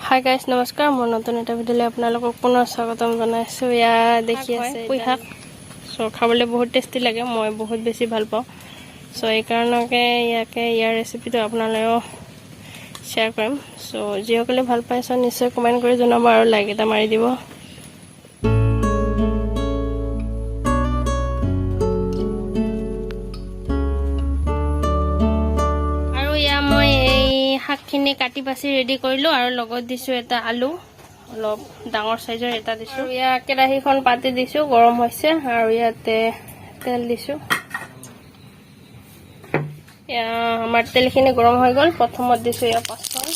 Hi guys, নমস্কাৰ। মোৰ নতুন এটা ভিডিঅ'লৈ আপোনালোকক পুনৰ স্বাগতম জনাইছোঁ। এয়া দেখি আছে পুই শাক। চ' খাবলৈ বহুত টেষ্টি লাগে, মই বহুত বেছি ভাল পাওঁ। চ' এইকাৰণকে ইয়াৰ ৰেচিপিটো আপোনালোকেও শ্বেয়াৰ কৰিম। চ' যিসকলে ভাল পায়, চ' নিশ্চয় কমেণ্ট কৰি জনাব আৰু লাইক এটা মাৰি দিব। আৰু এয়া মই এই শাকখিনি কাটি বাছি ৰেডি কৰিলোঁ আৰু লগত দিছোঁ এটা আলু, অলপ ডাঙৰ চাইজৰ এটা দিছোঁ। এয়া কেৰাহীখন পাতি দিছোঁ, গৰম হৈছে আৰু ইয়াতে তেল দিছোঁ। এয়া আমাৰ তেলখিনি গৰম হৈ গ'ল। প্ৰথমত দিছোঁ এয়া পাঁচফোৰণ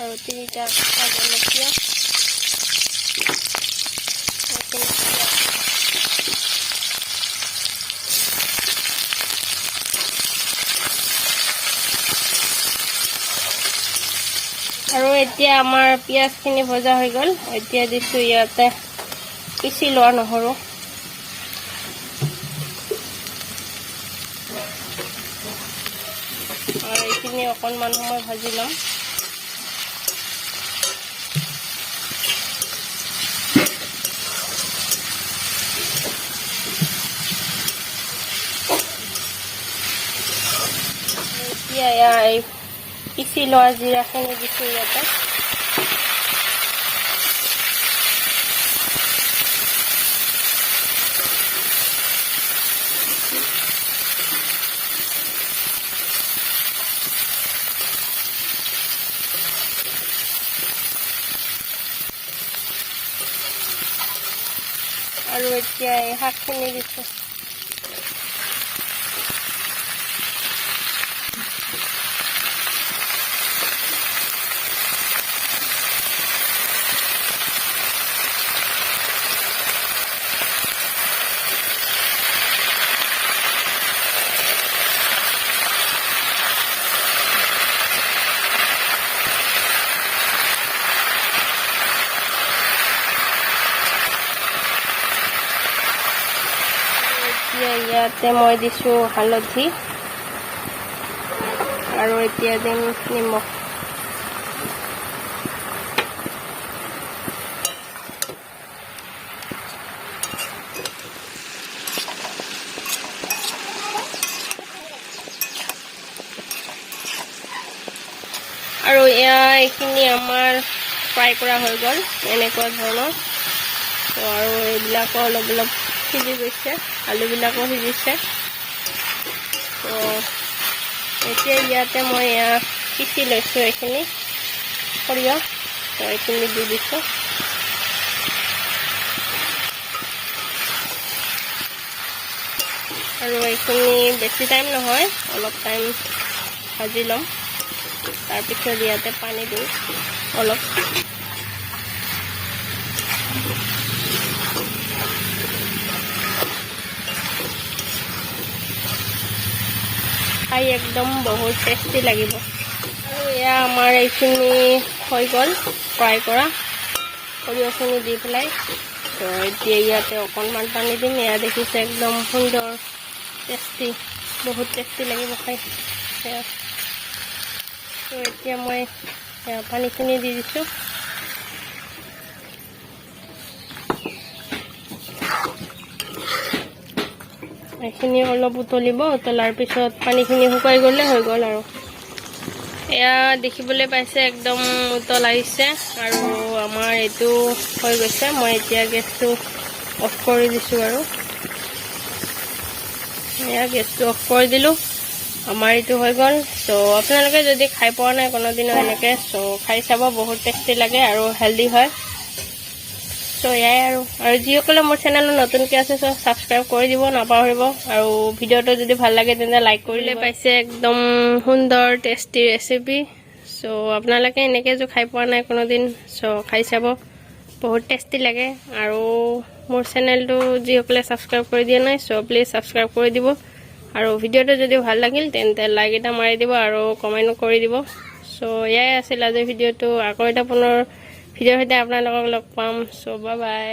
আৰু তিনিটা কেঁচা জলকীয়া। এইখিনি পিঁয়াজ। আৰু এতিয়া আমাৰ পিঁয়াজখিনি ভজা হৈ গ'ল। এতিয়া দিছোঁ ইয়াতে পিচি লোৱা নহৰু। আৰু এইখিনি অকণমান সময় ভাজি ল'ম। এতিয়া এয়া এই পিচি লোৱা জিৰাখিনি দিছোঁ ইয়াতে। আৰু এতিয়া এই শাকখিনি দিছোঁ। এতিয়া ইয়াতে মই দিছোঁ হালধি আৰু এতিয়া দিম নিমখ। আৰু এয়া এইখিনি আমাৰ ফ্ৰাই কৰা হৈ গ'ল এনেকুৱা ধৰণৰ। তো আৰু এইবিলাকো অলপ অলপ সিজি গৈছে, আলুবিলাকো সিজিছে। তো এতিয়া ইয়াতে মই এয়া পিচি লৈছোঁ এইখিনি সৰিয়হ, তো এইখিনি দি দিছোঁ। আৰু এইখিনি বেছি টাইম নহয়, অলপ টাইম ভাজি ল'ম। তাৰপিছত ইয়াতে পানী দিম অলপ। খাই একদম বহুত টেষ্টি লাগিব। আৰু এয়া আমাৰ এইখিনি হৈ গ'ল ফ্ৰাই কৰা সৰিয়হখিনি দি পেলাই। তো এতিয়া ইয়াতে অকণমান পানী দিম। এয়া দেখিছে, একদম সুন্দৰ টেষ্টি, বহুত টেষ্টি লাগিব খাই সেয়া। তো এতিয়া মই এয়া পানীখিনি দি দিছোঁ। এইখিনি অলপ উতলিব। উতলাৰ পিছত পানীখিনি শুকাই গ'লে হৈ গ'ল। আৰু এয়া দেখিবলৈ পাইছে, একদম উতল আহিছে আৰু আমাৰ এইটো হৈ গৈছে। মই এতিয়া গেছটো অফ কৰি দিছোঁ। আৰু এয়া গেছটো অফ কৰি দিলোঁ, আমাৰ এইটো হৈ গ'ল। চ' আপোনালোকে যদি খাই পোৱা নাই কোনোদিনো এনেকৈ, চ' খাই চাব, বহুত টেষ্টি লাগে আৰু হেল্ডি হয়। চ' এয়াই আৰু। আৰু যিসকলে মোৰ চেনেলত নতুনকৈ আছে, চ' ছাবস্ক্ৰাইব কৰি দিব নাপাহৰিব। আৰু ভিডিঅ'টো যদি ভাল লাগে, তেন্তে লাইক কৰিলে পাইছে একদম সুন্দৰ টেষ্টি ৰেচিপি। চ' আপোনালোকে এনেকৈ যে খাই পোৱা নাই কোনোদিন, চ' খাই চাব, বহুত টেষ্টি লাগে। আৰু মোৰ চেনেলটো যিসকলে ছাবস্ক্ৰাইব কৰি দিয়া নাই, চ' প্লিজ ছাবস্ক্ৰাইব কৰি দিব। আৰু ভিডিঅ'টো যদি ভাল লাগিল, তেন্তে লাইক এটা মাৰি দিব আৰু কমেণ্ট কৰি দিব। চ' এয়াই আছিল আজিৰ ভিডিঅ'টো। আকৌ এটা পুনৰ ভিডিঅ'ৰ সৈতে আপোনালোকক লগ পাম। চ' বাই বাই।